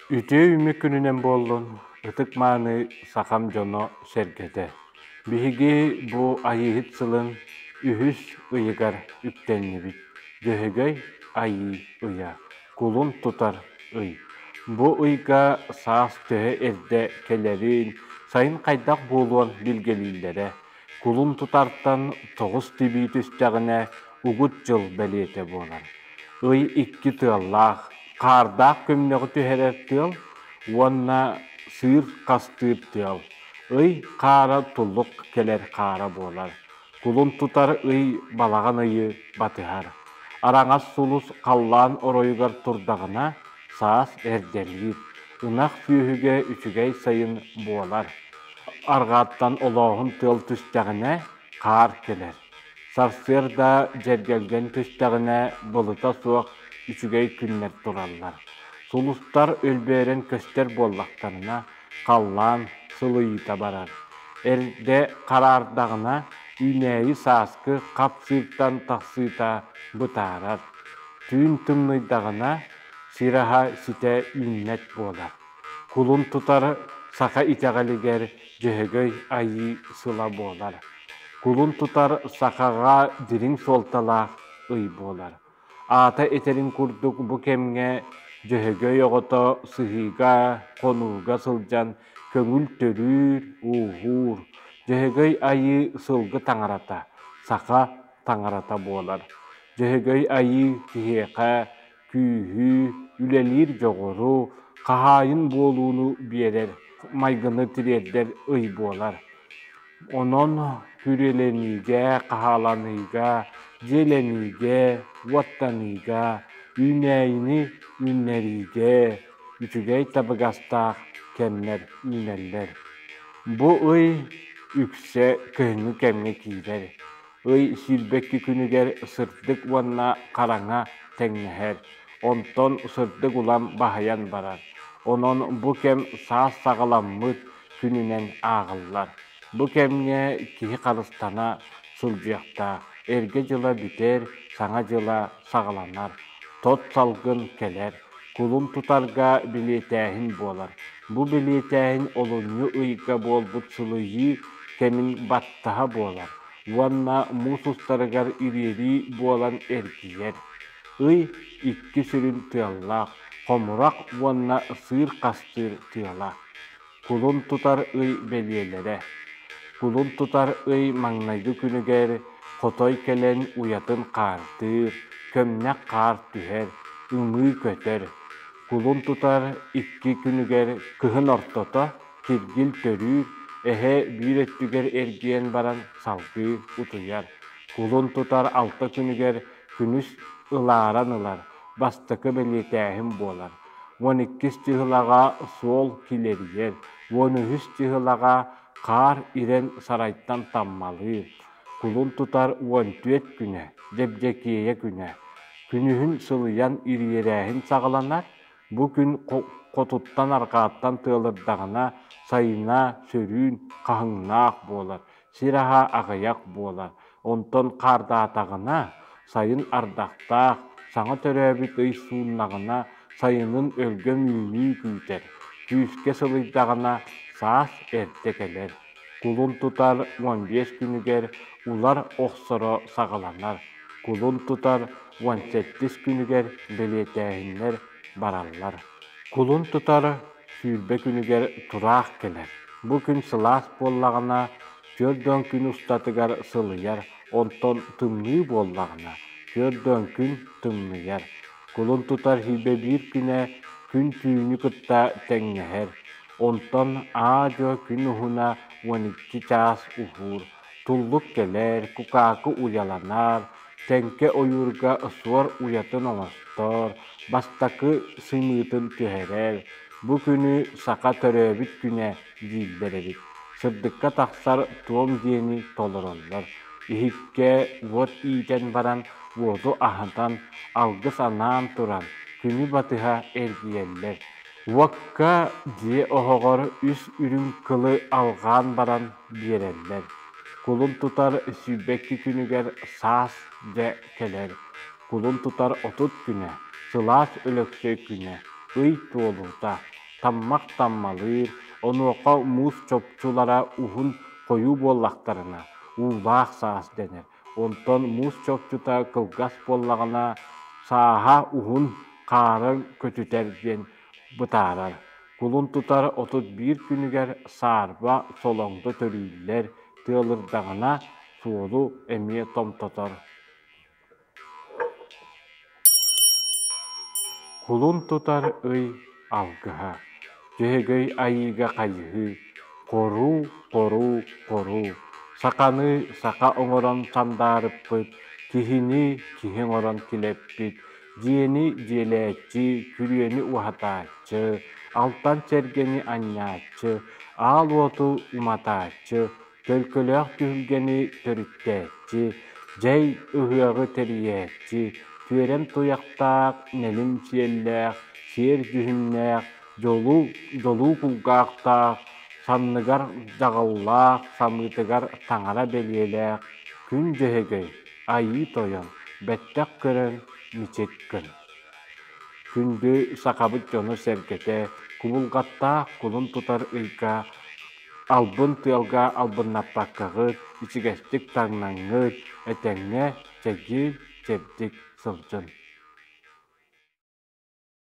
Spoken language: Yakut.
Үтүө үүммүт күнүнэн буоллун, ытык-мааны сахам дьоно-сэргэтэ! Биһиги бу Айыыһыт сылын үһүс ыйыгар үктэннибит. Дьөһөгөй Айыы ыйа, кулун тутар ый. Бу ыйга саас төһө эрдэ кэлэрин, сайын хайдах буолуон билгэлииллэрэ. Кулун тутартан тоҕус тибии түстэҕинэ угут дьыл бэлиэтэ буолар. Ый икки тыаллаах, хаардаах көмнөҕү түһэрэр тыал уонна сыыр хастыыр тыал. Ый хаара туллук кэлэр хаара буолар. Кулун тутар ый балаҕан ыйы батыһар. Араҥас сулус халлаан оройугар турдаҕына, саас эрдэлиир. Ынах сүөһүгэ үчүгэй сайын буолар. Арҕааттан олооһун тыал түстэҕинэ, хаар кэлэр. Сарсыарда дьэргэлгэн түстэҕинэ, былыта суох үчүгэй күннэр тураллар. Сулустар өлбөөрөн көстөр буоллахтарына, халлаан сылыйыыта барар. Эрдэ хараардаҕына, үүнээйи сааскы хап-сыыртан тахсыыта бытаарар. Түүн тымныйдаҕына, сир аһа ситэ үүммэт буолар. Кулун тутар саха итэҕэлигэр Дьөһөгөй Айыы сыла буолар. Кулун тутар сахаҕа дириҥ суолталаах ый буолар. Аата этэрин курдук бу кэмҥэ Дьөһөгөй оҕото сыһыыга, хонууга сылдьан көҥүл төрүүр, ууһуур. Дьөһөгөй Айыы сылгы таҥарата, саха таҥарата буолар. Дьөһөгөй Айыы киһиэхэ күүһү, үлэлиир дьоҕуру, хаһаайын буолууну биэрэр, майгыны тириэрдэр ый буолар. Онон күрүөлэниигэ, хаһааланыыга, дьиэлэниигэ, уоттаныыга, үүнээйини үүннэриигэ үчүгэй табыгастаах кэмнэр үүнэллэр. Бу ый үксэ кыһыҥҥы кэмҥэ киирэр. Ый сүүрбэкки күнүгэр сырдык уонна хараҥа тэҥнэһэр, онтон сырдык улам баһыйан барар. Онон бу кэм саас саҕаламмыт күнүнэн ааҕыллар. Бу кэмҥэ киһи харыстана сылдьыахтаах, эргэ дьыла бүтэр, саҥа дьыла саҕаланар, тот салгын кэлэр, кулун тутарга билиэтээһин буолар. Бу билиэтээһин олунньу ыйга буолбут сылыйыы кэмин баттаһа буолар уонна муус устарыгар ириэрии буолан эргийэр. Ый икки сүрүн тыаллаах, хомурах уонна сыыр хастыыр тыала. Кулун тутар ый бэлиэлэрэ. Кулун тутар ый маҥнайгы күнүгэр хотой кэлэн уйатын хаардыыр, көмнөх хаар түһэр, ымыы көтөр. Кулун тутар икки күнүгэр кыһын ортото киргил төрүүр, эһэ биир өттүгэр эргийэн баран салгыы утуйар. Кулун тутар алта күнүгэр күнүс ылааран ылар, бастакы бэлиэтээһин буолар. Уон иккис чыһылаҕа суол килэрийэр, уон үһүс чыһылаҕа хаар ирэн сарайтан таммалыыр. Кулун тутар уон түөрт күнэ, Дьэбдьэкиэйэ күнэ. Күнүһүн сылыйан ириэрээһин саҕаланар, бу күн хотуттан арҕааттан тыалырдаҕына сайына сөрүүн хаһыҥнаах буолар, сир аһа аҕыйах буолар. Онтон хаардаатаҕына, сайын ардахтаах, саҥа төрөөбүт ый сууннаҕына, сайынын өлгөм үүнүү күүтэр, күүскэ сылыйдаҕына, саас эрдэ кэлэр. Кулун тутар уон биэс күнүгэр улар охсоро саҕаланар. Кулун тутар уон сэттис күнүгэр бэлиэтээһиннэр бараллар. Кулун тутар сүүрбэ күнүгэр тураах кэлэр. Бу күн сылаас буоллаҕына, түөрт күн устатыгар сылыйар, онтон тымныы буоллаҕына, түөрт күн тымныйар. Кулун тутар сүүрбэ биир күнэ күн түүнү кытта тэҥнэһэр. Онтон аа-дьуо күн уһуна уон икки чаас уһуур. Туллук кэлэр, кукаакы уйаланар, тэҥкэ ойуурга суор уйатын оҥостор, бастакы сымыытын түһэрэр. Бу күнү саха төрөөбүт күнэ дииллэр эбит. Сырдыкка тахсар туом диэни толороллор. Иһиккэ уот иитэн баран, уоту аһатан, алгыс анаан туран, күнү батыһа эргийэллэр. Уокка дьиэ оһоҕор үс үрүҥ кылы алҕаан баран биэрэллэр. Кулун тутар сүүрбэкки күнүгэр саас дьэ кэлэр. Кулун тутар отут күнэ, сылаас Өлөксөй күнэ, ый туолуута. Таммах таммалыыр, онуоха муус чопчулара уһун хойуу буоллахтарына, уулаах саас дэнэр. Онтон муус чопчута кылгас буоллаҕына, сааһа уһун, хаарын көтүтэр диэн бытаарар. Кулун тутар 31 күнүгэр саарба солоҥдо төрүүллэр, тыалырдаҕына суолу эмиэ томтотор. Кулун тутар ый алгыһа, Дьөһөгөй айыыга хайыһыы, хоруу, хоруу, хоруу, саханы саха оҥорон сандаарыппыт, киһини киһи оҥорон килэппит, дьиэни дьиэлээччи, күрүөнү уһатааччы, алтан сэргэни анньааччы, аал уоту уматааччы, төлкөлөөх түһүлгэни төрүттээччи, дьэй ыһыаҕы тэрийээччи, түөрэм туйахтаах, нэлим сиэллээх, сиэр дьүһүннээх, дьолу дьолуу кулгаахтаах, санныгар дьаҕыллаах, самыытыгар таҥара бэлиэлээх Күн Дьөһөгөй, Айыы Тойон, бэттэх көрөн мичик гын. Күндү сахабыт дьоно-сэргэтэ кубулҕаттаах кулун тутар ыйга албын тыалга албыннаппаккаҕыт, ичигэстик таҥнаҥҥыт, этэҥҥэ чэгиэн, чэбдик сылдьын.